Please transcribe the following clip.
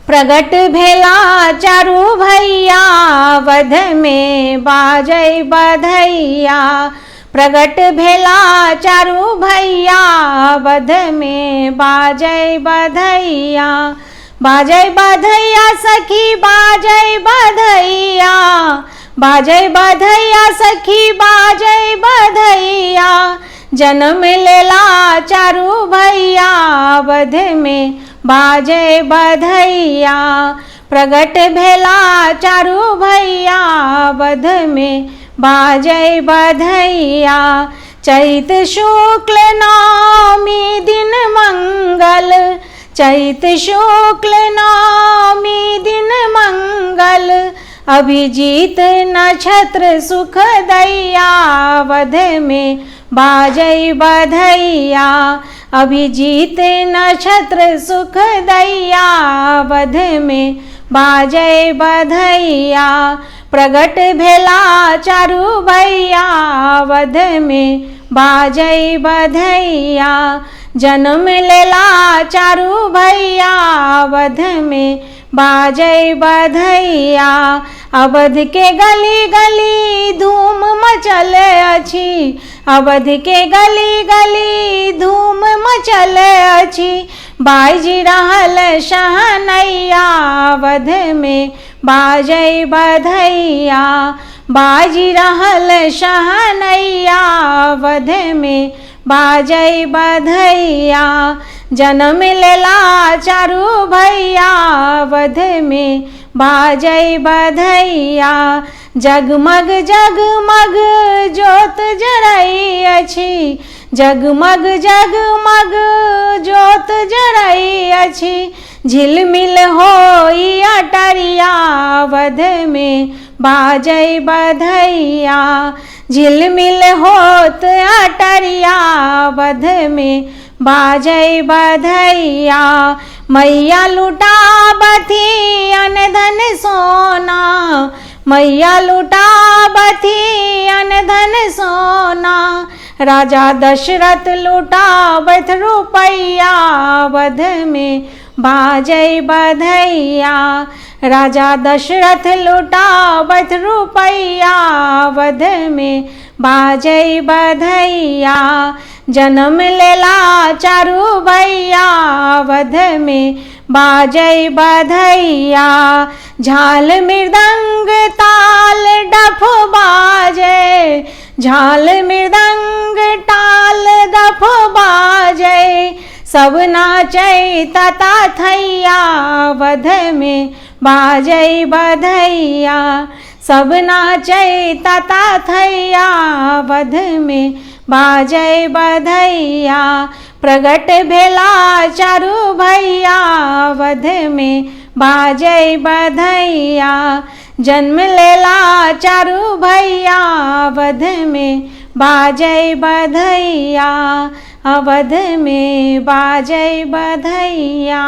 प्रगट भेला चारू भैया, अवधमे बाजै बधैया। प्रगट भेला चारू भैया, अवधमे बाजै बधैया। बाजै बधैया सखी बाजै बधैया, बाजै बधैया सखी बाजै बधैया। जन्म लेला चारू भैया, अवधमे बाजै बधैया। प्रगट भेला चारू भैया, अवधमे बाजै बधैया। चैत शुक्ल नवमी दिन मंगल, चैत शुक्ल नवमी दिन मंगल। अभिजीत नक्षत्र सुख दैया, अवधमे बाजै बधैया। अभिजीत नक्षत्र सुख दैया, अवधमे बाजै बधैया। प्रगट भेला चारू भैया, अवधमे बाजै बधैया। जन्म लेला चारू भैया, अवधमे बाजै बधैया। अवध के गली गली धूम मचल अछि, अवध के गली गली धूम मचल अछि। बाजि रहल शहनैया, अवधमे बाजै बधैया। बाजि रहल शहनैया, अवधमे बाजै बधैया। जन्म लेला चारू भैया, अवधमे बाजै बधैया। जगमग जगमग ज्योत जरै अछि, जगमग जगमग ज्योत जरै अछि। झिलमिल होई अटरिया, अवधमे बाजै बधैया। झिलमिल होत अटरिया, अवधमे बाजै बधैया। मैया लुटाबथि अन धन सोना, मैया लुटाबथि अन धन सोना। राजा दशरथ लुटाबथि रुपैया, अवधमे बाजै बधैया। राजा दशरथ लुटाबथि रुपैया, अवधमे बाजै बधैया। जन्म लेला चारू भैया, अवधमे बाजै बधैया। झाल मृदंग ताल डफ बाजै, झाल मृदंग ताल डफ बाजै। सब नाचै तता थैया, अवधमे बाजै बधैया। सब नाचै तता थैया, अवधमे बाजै बधैया। प्रगट भेला चारू भैया, अवधमे बाजै बधैया। जन्म लेला चारू भैया, अवधमे बाजै बधैया। अवधमे बाजै बधैया।